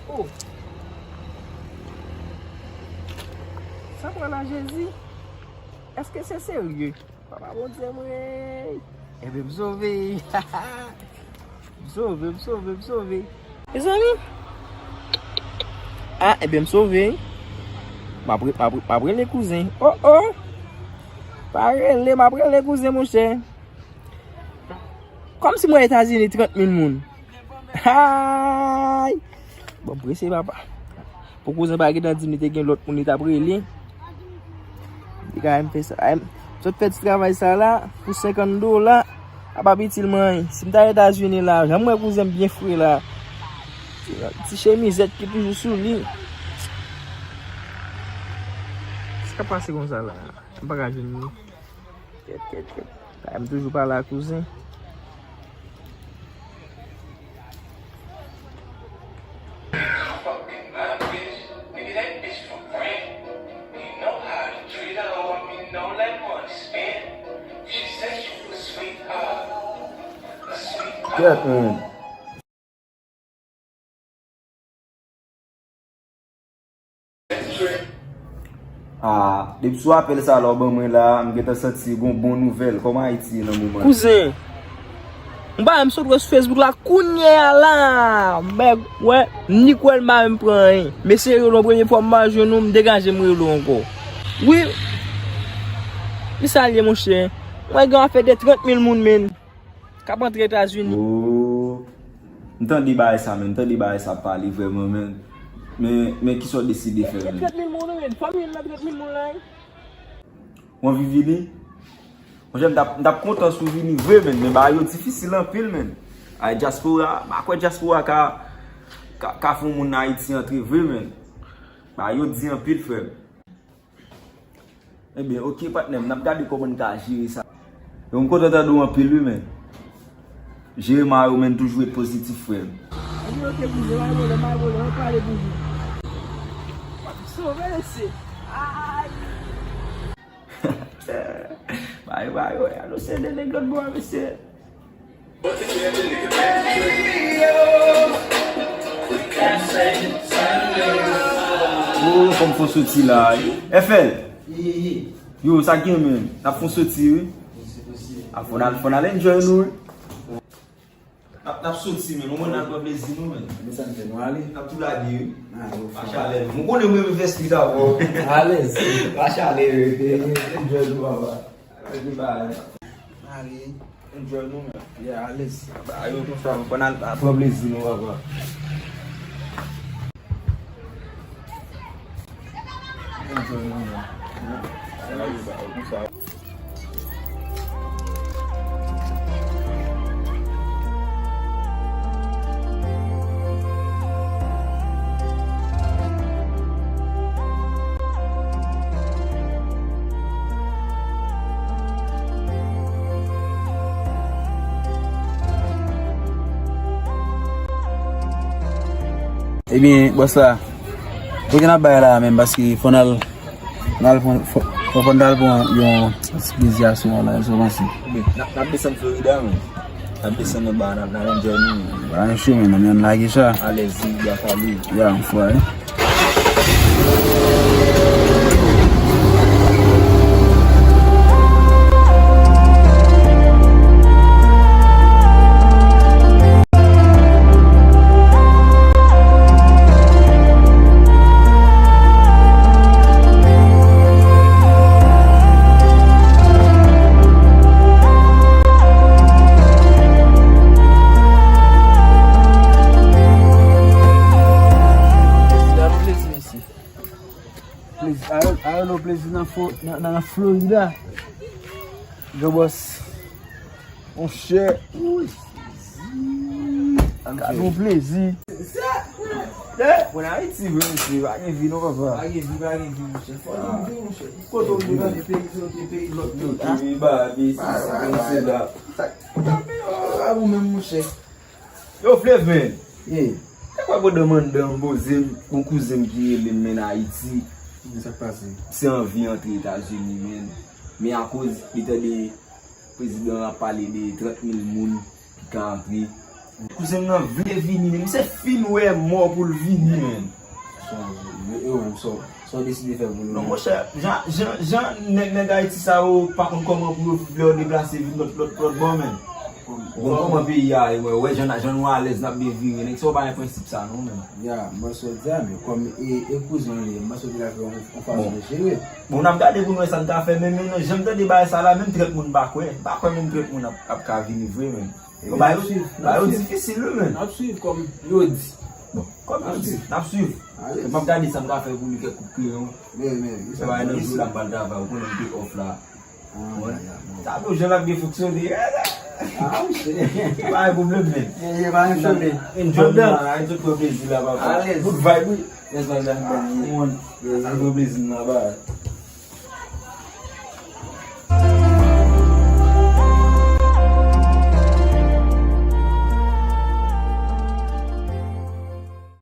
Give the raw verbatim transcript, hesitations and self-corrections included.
Oh! Sa pran la, Jezi? Èske se serye? Papa Bondye mwen! Ebyen, m sove! M sove, m sove, m sove! Mezanmi! Ah, ebyen, m sove! M ap re-, m ap re-, m ap rele kouzen. Oh, oh! Pa rele, m ap rele kouzen, monchè! Kòmsi mwen Etazini, trant mil moun. Hay! Bon, m prese, papa. Pou kouzen pa gentan di m li te gen lòt moun li t ap rele. Li ka menm fè sa. Ay, m sot fè ti travay sa la pou senkant dola. A p ap itil mwen anyen. Si m ta Etazini la, jan m wè kouzen m byen fre la. Ti, ti chemizèt ki toujou sou li. Sa k ap pase konsa la? M pa ka jwenn li. Kèt, kèt, kèt. Ay, m toujou pale ak kouzen. Kèt, man. Ah, depi sou apèl sa la w ban mwen la, m gentan santi gon bon nouvèl. Kòman Ayiti ye nan moman? Kouzen, m pa, m sot wè sou Facebook la kounye a la. M bay wè, m nik wè l m pa menm pran anyen. Mesye rele w premye fwa m pa jwenn ou, m degaje m rele w ankò. Wi. Ki sa l ye, monchè? Mwen gen afè de trant mil moun, menn. K ap antre Etazini. Oh. M tande bagay sa, men. M tande bagay sa ap pale vrèman, men. Men, men kisa w deside fè, men? Trant mil moun, men. Fanmi l nan trant mil moun la, wi. W anvi vini? Monchè, m t ap, m t ap kontan si w vini vre, men. Men bagay yo difisil anpil, men. Ay, dyaspora, m pa kwè dyaspora ka, ka, ka fè yon moun Ayiti antre vre, men. Bagay yo di anpil, frè m. Ebyen, oke, patnè m, n ap gade kòman n ka jere sa. Yo, m kontan tande w anpil, wi, men. Jere ma yo, men, toujou ret pozitif, frè m. Ebyen, oke, kouzen, pa gen pwoblèm, pa gen pwoblèm, ann pale pou vin. W ap sove, mesye. Ay! Bay, bay, bay, anonse de nèg lòt bò a, mesye. Oh, fò m fè soti la, wi. F L. Ye, ye, ye. Yo, sa k gen, men? N ap fè soti, wi. Wi, se posib. A, fò n al, fò n al enjoy nou, wi. N ap, n ap soti, men. Nou konn n al pran plezi nou, men. Men sa n fè, nou ale? N ap tou lage, wi. Pa chalè, non. Ou konnen mwen, mwen fè street avè w. Alèz. Pa chalè, wi. Enjoy nou, papa. Gade bagay. Ale. Enjoy nou, men. Yeah, alèz. Ba yo konsa, nou konn al pran plezi nou, papa. Enjoy nou, men. Gade bagay konsa. Ebyen, bòs la, kote n ap bay la menm, paske fò n al, n al pran, fò, fò, fò n al pran yon ti plezi aswè a la, sa w panse? Ebyen, n ap, n ap desann Florida, men. N ap desann anba, n ap, n ap enjoy nou. Ba yon cho, men, men, ann lage sa. Alèz, wi, bwa kale. Ya, anfwari. Plezi, a yo, a yo, plezi nan Fo-, nan, nan Florida. Granbòs. Monchè. Wi. Gade yon plezi. Mwen Ayiti vre, mesye. Pa gen vi non, papa. Pa gen vi, pa gen vi, monchè. Fò nou viv, monchè. Kote w viv, nan peyi, se yon peyi lòt peyi, a? Peyi ba, peyi sisi, peyi sela. A ou menm, monchè. Yo, Flev, men. Ye. Te kwè pandan m anndan, m poze m, gon kouzen m ki rele m, men Ayiti. Men sa k pase? Se anvi antre Etazini, men. Men akoz li tande prezidan an ap pale de trant mil moun ki ka antre, Kouzen m nan vle vini, men misye fin wè mò pou l vini, men. Son, e ou menm, son, son deside fè pou nou. Non, monchè, jan, jan, jan nèg, nèg Ayiti sa yo pa konn kòman pou yo vle yo deplase vin lòt, lòt, lòt bò, men. Ou konn kòman peyi a ye, mwen, wè, jan, jan nou alèz, n ap byen vire. Nèg sa yo pa gen prensip sa, non, men. Ya, mwen sot di a, men kòm e, e kouzen li, mwen sot di la fè yon fason de jere. Bon, n ap gade pou nou wè sa n ka fè, men, men non, jan m tande bagay sa la, menm trèt moun pa kwè. Pa kwè menm trèt moun ap, ap ka vini vre, men. Yo ba yo, ba yo difisil, wi, men. N ap swiv kòm yo di. Bon, kòm yo di, n ap swiv. M ap gade sa m ka fè pou li kèk kout kreyon. Men, men, Se pa nan jou la m pral travay, ou konnen m te off la. Sa bon, jan l ap byen fonksyone. Ah, wi, se. Pa gen pwoblèm, men. E, e, pa gen pwoblèm. Enjoy la, enjoy pran plezi la, papa. Good vibe, wi. Yes, man, la, man. Enjoy plezi la, ba.